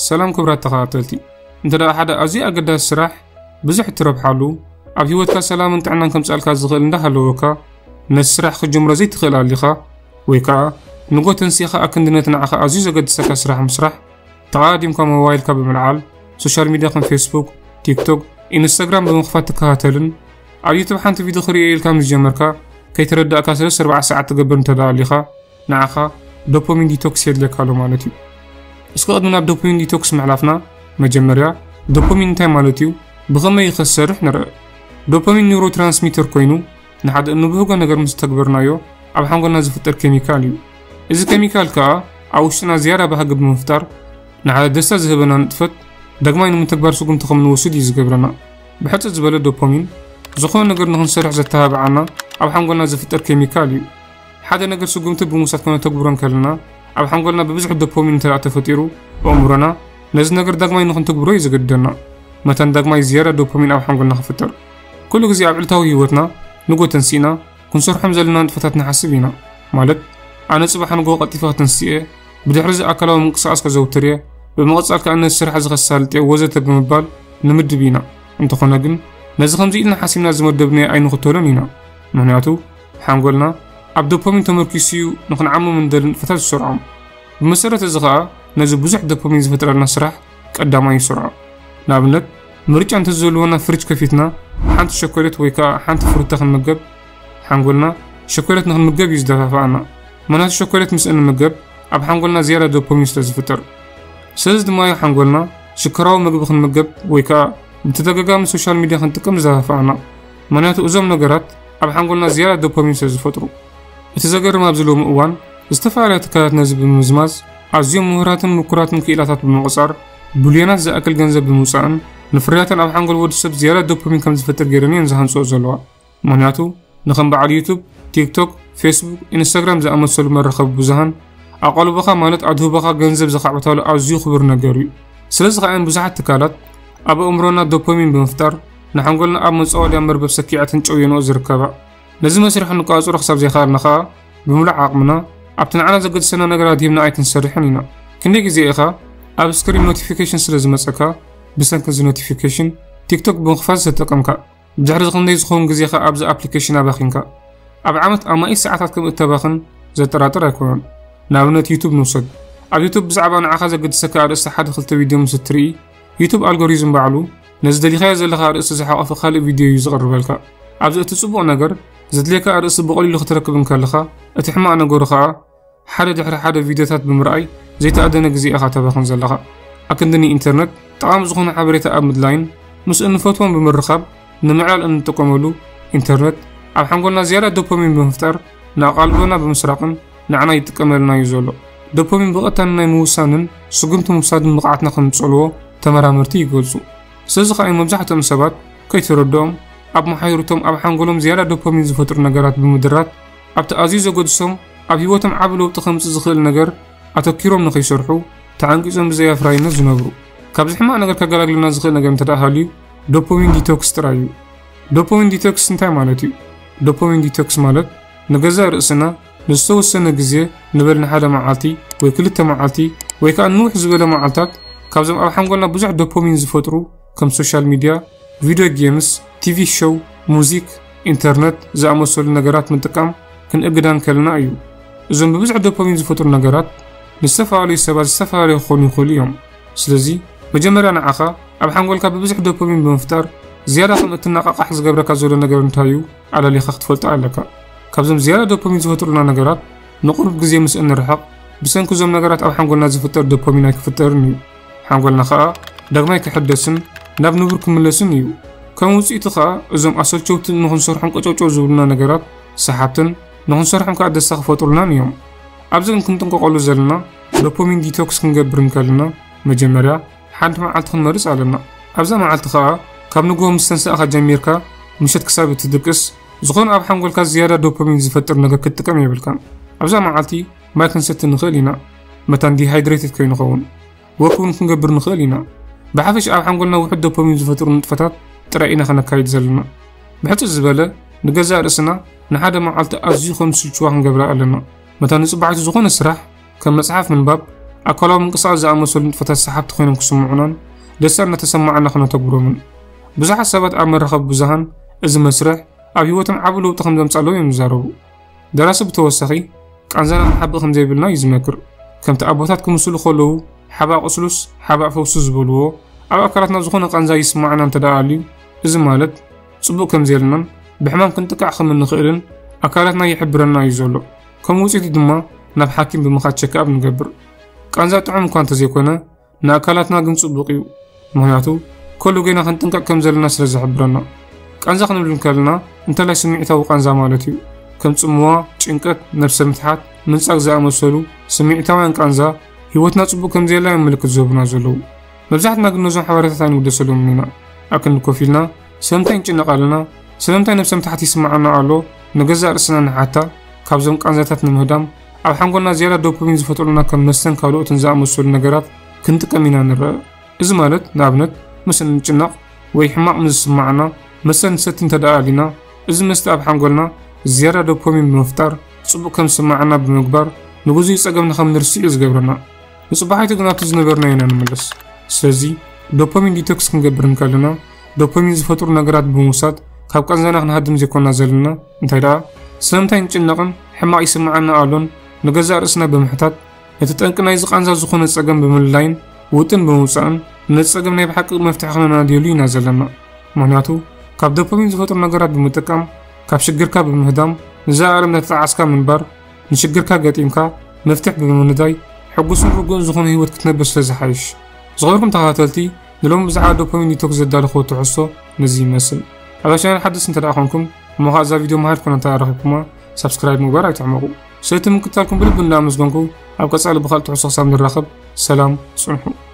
ሰላም ክቡራት ተኸታተልቲ፣ እንተ ደኣ ሓደ ኣዝዩ ኣገዳሲ ስራሕ ብዙሕ እትረብሓሉ፣ ኣብ ህይወትካ ሰላምን ጥዕናን ከምጽኣልካ ዝኽእል እንዳሃለወካ፣ ነቲ ስራሕ ክትጅምሮ ዘይትኽእል ኣሊኻ፣ ወይ ከኣ ንጎ ተንሲእኻ ኣክንዲ ነቲ ንዓኻ ኣዝዩ ዘገድሰካ ስራሕ ምስራሕ፣ ተቓዲምካ ሞባይልካ ብምልዓል፣ ሶሻል ሚድያ ከም ፌስቡክ፣ ቲክቶክ፣ ኢንስታግራም ብምኽፋት ትከታተልን ኣብ ዩቱብ ሓንቲ ቪድዮ ክርእየ ኢልካ ምስ ጀመርካ፣ ከይተረዳእካ ሰለስተ ኣርባዕተ ሰዓት ትገብር እንተ ደኣ ኣሊኻ፣ ንዓኻ ዶፓሚን ዲቶክስ የድልየካ ኣሎ ማለት እዩ። እስኪ ቅድሚ ናብ ዶፓሚን ዲቶክስ ምሕላፍና፣ መጀመርያ ዶፓሚን እንታይ ማለት እዩ፣ ብኸመይ እዩ ከሰርሕ ንርእ። ዶፓሚን ኒውሮ ትራንስሚተር ኮይኑ፣ ንሓደ እንብህጎ ነገር ምስ ተግበርናዮ ኣብ ሓንጎልና ዝፍጠር ኬሚካል እዩ። እዚ ኬሚካል ከኣ ኣብ ውሽጥና ዝያዳ ባህጊ ብምፍጣር፣ ንሓደ ደስታ ዝህበና ንጥፈት ዳግማይ ንምትግባር ስጉምቲ ከም ንወስድ እዩ ዝገብረና። ብሕጽር ዝበለ ዶፓሚን ዝኾነ ነገር ንኽንሰርሕ ዘተባብዓና ኣብ ሓንጎልና ዝፍጠር ኬሚካል እዩ። ሓደ ነገር ስጉምቲ ብምውሳድ ከነተግብሮ እንከለና፣ ኣብ ሓንጎልና ብብዝሒ ዶፓሚን እንተ ደኣ ተፈጢሩ፣ ኣእምሮና ነዚ ነገር ዳግማይ ንኽንተግብሮ እዩ ዘገድደና። መታን ዳግማይ ዝያዳ ዶፓሚን ኣብ ሓንጎልና ክፍጠር። ኩሉ ግዜ ኣብ ዕለታዊ ህይወትና ንጎ ተንሲእና ክንሰርሖም ዘለና ንጥፈታት ንሓስብ ኢና። ማለት፣ ኣነ ጽባሕ ንጎ ቀልጢፈ ከተንስእ እየ፣ ብድሕሪ እዚ ኣካላዊ ምንቅስቓስ ከዘውትር እየ፣ ብምቕጻል ከኣ ነዚ ስራሕ እዚ ከሳልጥ እየ ወዘተ ብምባል ንምድብ ኢና። እንተኾነ ግን፣ ነዚ ከምዚ ኢልና ሓሲብና ዝመደብናዮ ኣይንኽተሎን ኢና። ምኽንያቱ፣ ሓንጎልና ኣብ ዶፓሚን ተመርኪሱ እዩ ንኽንዓሞም እንደሊ ንጥፈታት ዝሰርዖም። ብመሰረት እዚ ኸኣ፣ ነዚ ብዙሕ ዶፓሚን ዝፈጥረልና ስራሕ ቀዳማይ ይሰርዖ። ንኣብነት፣ ምርጫ እንተዘለወና ፍሪጅ ከፊትና ሓንቲ ሸኮሌት ወይ ከኣ ሓንቲ ፍሩታ ክንምገብ፣ ሓንጎልና ሸኮሌት ንኽንምገብ እዩ ዝደፋፍኣና። ምኽንያቱ ሸኮሌት ምስ እንምገብ ኣብ ሓንጎልና ዝያዳ ዶፓሚን ስለ ዝፍጠር። ስለዚ ድማ እዩ ሓንጎልና ሽኮራዊ ምግቢ ክንምገብ ወይ ከኣ ብተደጋጋሚ ሶሻል ሚድያ ክንጥቀም ዝደፋፍኣና። ምኽንያቱ እዞም ነገራት ኣብ ሓንጎልና ዝያዳ ዶፓሚን ስለ ዝፈጥሩ። እቲ ዘገርም ኣብዚ ሎሚ እዋን ዝተፈላለያ ትካላት ነዚ ብምምዝማዝ ኣዝዮም ምሁራትን ምኩራትን ክኢላታት ብምቑጻር ብልዮናት ዝኣክል ገንዘብ ብምውጻእን ንፍርያተን ኣብ ሓንጎል ወዲ ሰብ ዝያዳ ዶፓሚን ከም ዝፈጥር ገይረን እየን ዝሃንጽኦ ዘለዋ። ምኽንያቱ ንኸም በዓል ዩቱብ፣ ቲክቶክ፣ ፌስቡክ፣ ኢንስታግራም ዝኣመሰሉ መራኸቢ ብዙሃን ኣቓልቦኻ ማለት ኣድህቦኻ ገንዘብ ዘኻዕብታሉ ኣዝዩ ክቡር ነገር እዩ። ስለዚ ኸኣ እየን ብዙሓት ትካላት ኣብ ኣእምሮና ዶፓሚን ብምፍጣር ንሓንጎልና ኣብ መጻወድያ መርበብ ሰኪዐተን ጨውየንኦ ዝርከባ። ነዚ መስርሕ ክንቆጻጸሮ ክሳብ ዘይከኣልና ኸኣ ብምሉእ ዓቕምና ኣብቲ ንዓና ዘገድሰና ነገራት ሂብና ኣይክንሰርሕን ኢና። ክንደይ ግዜ ኢኻ ኣብ ስክሪን ኖቲፊኬሽን ስለ ዝመጸካ ብሰንኪ እዚ ኖቲፊኬሽን ቲክቶክ ብምኽፋት ዝተጠቀምካ? ብድሕሪ ክንደይ ዝኸውን ግዜኻ ኣብዚ ኣፕሊኬሽን ኣባኺንካ? ኣብ ዓመት ኣማኢት ሰዓታት ከም እተባኽን ዘጠራጥር ኣይኮነን። ንኣብነት ዩቱብ ንውሰድ። ኣብ ዩቱብ ብዛዕባ ንዓኻ ዘገድሰካ ኣርእስቲ ሓደ ክልተ ቪድዮ ምስ እትርኢ፣ ዩቱብ ኣልጎሪዝም ባዕሉ ነዚ ደሊኻዮ ዘለኻ ኣርእስቲ ዝሓቖፈ ካልእ ቪድዮ እዩ ዝቕርበልካ። ኣብዚ እቲ ጽቡቕ ነገር፣ ዘድልየካ ኣርእስቲ ብቐሊሉ ክትረክብ እንከለኻ፣ እቲ ሕማቕ ነገሩ ኸኣ ሓደ ድሕሪ ሓደ ቪድዮታት ብምርኣይ ዘይተኣደነ ግዜ ኢኻ ተባኽን ዘለኻ። ኣክንዲ ንኢንተርነት ጠቓሚ ዝኾነ ሓበሬታ ኣብ ምድላይን ምስ እንፈትዎም ብምርኻብ ንምዕላል እንጥቀመሉ፣ ኢንተርነት ኣብ ሓንጎልና ዝያዳ ዶፓሚን ብምፍጣር ንኣቓልቦና ብምስራቕን ንዓና ይጥቀመልና እዩ ዘሎ። ዶፓሚን ብቐጥታ ንናይ ምውሳንን ስጉምቲ ምውሳድን ብቕዓትና ከም ዝጸልዎ ተመራመርቲ ይገልጹ። ስለዚ ኸኣ እዮም መብዛሕትኦም ሰባት ከይተረድኦም ኣብ መሓይርቶም ኣብ ሓንጎሎም ዝያዳ ዶፓሚን ዝፈጥሩ ነገራት ብምድራት ኣብቲ ኣዝዩ ዘገድሶም ኣብ ህይወቶም ዓቢ ለውጢ ከምጽእ ዝኽእል ነገር ኣተኪሮም ንኸይሰርሑ ተዓንቂጾም ብዘይ ኣፍራይነት ዝነብሩ። ካብዚ ሕማቕ ነገር ከገላግለና ዝኽእል ነገር እንተ ደኣ ሃልዩ ዶፓሚን ዲቶክስ ጥራይ እዩ። ዶፓሚን ዲቶክስ እንታይ ማለት እዩ? ዶፓሚን ዲቶክስ ማለት ንገዛእ ርእስና ንዝተወሰነ ግዜ፣ ንበል ንሓደ መዓልቲ ወይ ክልተ መዓልቲ ወይ ከኣ ንውሕ ዝበለ መዓልታት ካብዞም ኣብ ሓንጎልና ብዙሕ ዶፓሚን ዝፈጥሩ ከም ሶሻል ሚድያ፣ ቪድዮ ጌምስ፣ ቲቪ ሾው፣ ሙዚክ፣ ኢንተርነት ዝኣመሰሉ ነገራት ምጥቃም ክንእግዳ እንከለና እዩ። እዞም ብብዝሒ ዶፓሚን ዝፈጥሩ ነገራት ንዝተፈላለዩ ሰባት ዝተፈላለዩ ክኾኑ ይኽእሉ እዮም። ስለዚ መጀመርያ ንዓኻ ኣብ ሓንጎልካ ብብዝሒ ዶፓሚን ብምፍጣር ዝያዳ ከም እትነቓቓሕ ዝገብረካ ዘሎ ነገር እንታይ እዩ ኣላሊኻ ክትፈልጦ ኣለካ። ካብዞም ዝያዳ ዶፓሚን ዝፈጥሩልና ነገራት ንቑሩብ ግዜ ምስ እንርሕቕ ብሰንኪ እዞም ነገራት ኣብ ሓንጎልና ዝፍጠር ዶፓሚን ኣይክፍጠርን እዩ። ሓንጎልና ኸኣ ዳግማይ ክሕደስን ናብ ንቡር ክምለስን እዩ። ከም ውጽኢቱ ኸኣ እዞም ኣሰልቸውትን ንኽንሰርሖም ቀጨውጨው ዝብሉና ነገራት ሰሓብትን ንኽንሰርሖም ከኣ ደስታ ክፈጥሩልናን እዮም። ኣብዚ ግን ክንጥንቀቐሉ ዘለና ዶፓሚን ዲቶክስ ክንገብር እንከለና መጀመርያ ሓንቲ መዓልቲ ክንመርጽ ኣለና። ኣብዛ መዓልቲ ኸኣ ካብ ንግሆ ምስ ተንሳእካ ጀሚርካ ምሸት ክሳብ እትድቅስ ዝኾነ ኣብ ሓንጎልካ ዝያዳ ዶፓሚን ዝፈጥር ነገር ክትጥቀም የብልካን። ኣብዛ መዓልቲ ማይ ክንሰቲ ንኽእል ኢና፣ መታን ዲሃይድሬትድ ከይንኸውን። ወክ እውን ክንገብር ንኽእል ኢና። ብሓፈሽ ኣብ ሓንጎልና ውሑድ ዶፓሚን ዝፈጥሩ ንጥፈታት ጥራይ ኢና ከነካይድ ዘለና። ብሕጽር ዝበለ ንገዛእ ርእስና ንሓደ መዓልቲ ኣዝዩ ከም ዝስልችዋ ክንገብራ ኣለና። መታን ንጽባሒቱ ዝኾነ ስራሕ ከም መጽሓፍ ምንባብ፣ ኣካላዊ ምንቅስቃስ ዝኣመሰሉ ንጥፈታት ሰሓብቲ ኮይኖም ክስምዑናን ደስታ እናተሰማዓና ክነተግብሮምን። ብዙሓት ሰባት ኣብ መራኸቢ ብዙሃን እዚ መስርሕ ኣብ ህይወቶም ዓቢ ለውጢ ከም ዘምጻሎም እዮም ዝዛረቡ። ደራሲ ብተወሳኺ ቃንዛና ክሓብእ ከም ዘይብልና እዩ ዝመክር። ከምቲ ኣቦታት ክምስሉ ከለዉ ሓባእ ቁስሉስ ሓባእ ፈውሱ ዝበልዎ፣ ኣብ ኣካላትና ዝኾነ ቃንዛ ይስማዓና እንተ ደኣ ኣልዩ፣ እዚ ማለት ጽቡቕ ከም ዘየለናን ብሕማም ክንጥቃዕ ከም እንኽእልን ኣካላትና ይሕብረና እዩ ዘሎ። ከም ውጽኢቱ ድማ ናብ ሓኪም ብምኻድ ቸክኣፕ ንገብር። ቃንዛ ጥዑም እኳ እንተዘይኮነ ንኣካላትና ግን ጽቡቕ እዩ። ምኽንያቱ ከሉ ጌና ክንጥንቀቕ ከም ዘለና ስለ ዝሕብረና። ቃንዛ ክንብል እንከለና እንተላይ ስምዒታዊ ቃንዛ ማለት እዩ። ከም ጽምዋ፣ ጭንቀት፣ ነብሰ ምትሓት፣ ምንጻግ ዝኣመሰሉ ስምዒታውያን ቃንዛ ህይወትና ጽቡቕ ከም ዘየላ እዮም ምልክት ዝህቡና ዘለዉ። መብዛሕትና ግን ነዞም ሓበሬታታት ኣይንግደሰሎምን ኢና። ኣብ ክንዲ ኮፍ ኢልና ስለምንታይ ንጭነቕ ኣለና? ስለምንታይ ነብሰ ምትሓት ይስምዓና ኣሎ? ንገዛእ ርእስና ንሓታ። ካብዞም ቃንዛታት ንምህዳም ኣብ ሓንጎልና ዝያዳ ዶፓሚን ዝፈጥሩልና ከም መስተን ካልኦትን ዝኣመሰሉ ነገራት ክንጥቀም ኢና ንረአ። እዚ ማለት ንኣብነት ምስ እንጭነቕ ወይ ሕማቕ ምስ ዝስምዓና መስተ ንሰቲ እንተ ደኣ ኣሊና፣ እዚ መስተ ኣብ ሓንጎልና ዝያዳ ዶፓሚን ብምፍጣር ጽቡቕ ከም ዝስምዓና ብምግባር ንግዙይ ጸገምና ከም ንርስዕ እዩ ዝገብረና። ንጽባሒቱ ግን ኣብቲ ዝነበርናዮ ኢና ንምለስ። ስለዚ ዶፓሚን ዲቶክስ ክንገብር እንከለና ዶፓሚን ዝፈጥሩ ነገራት ብምውሳድ ካብ ቃንዛና ክንሃድም ዘይኮና ዘለና፣ እንታይ ደኣ ስለምንታይ ንጭነቕን ሕማቕ ይስምዓና ኣሎን ንገዛእ ርእስና ብምሕታት ነቲ ጠንቂ ናይዚ ቃንዛ ዝኾነ ጸገም ብምልላይን ውጥን ብምውጻእን ነቲ ጸገም ናይ ብሓቂ መፍትሒ ክነናድየሉ ኢና ዘለና። ምኽንያቱ ካብ ዶፓሚን ዝፈጥሩ ነገራት ብምጥቃም ካብ ሽግርካ ብምህዳም ንዘለኣለም እናተጣዓስካ ምንባር ንሽግርካ ገጢምካ መፍትሕ ብምንዳይ ሕጉስን ርጉእን ዝኾነ ህይወት ክትነብር ስለ ዝሓይሽ። ዝኸበርኩም ተኸታተልቲ ንሎሚ ብዛዕባ ዶፓሚን ዲቶክስ ዘዳለኹዎ ትሕዝቶ ነዚ ይመስል። ኣብዛ ቻነል ሓደስቲ እንተ ደኣ ኾንኩም እሞ ኸኣ እዛ ቪድዮ መሃሪት ኮነ እንተ ደኣ ረኺብኩማ ሳብስክራይብ ምግባር ኣይትሕመቑ። ስለቲ ምክትታልኩም ብልቢ እንዳኣመስገንኩ ኣብ ቀጻሊ ብኻልእ ትሕዝቶ ክሳብ ንራኸብ ሰላም ጽንሑ።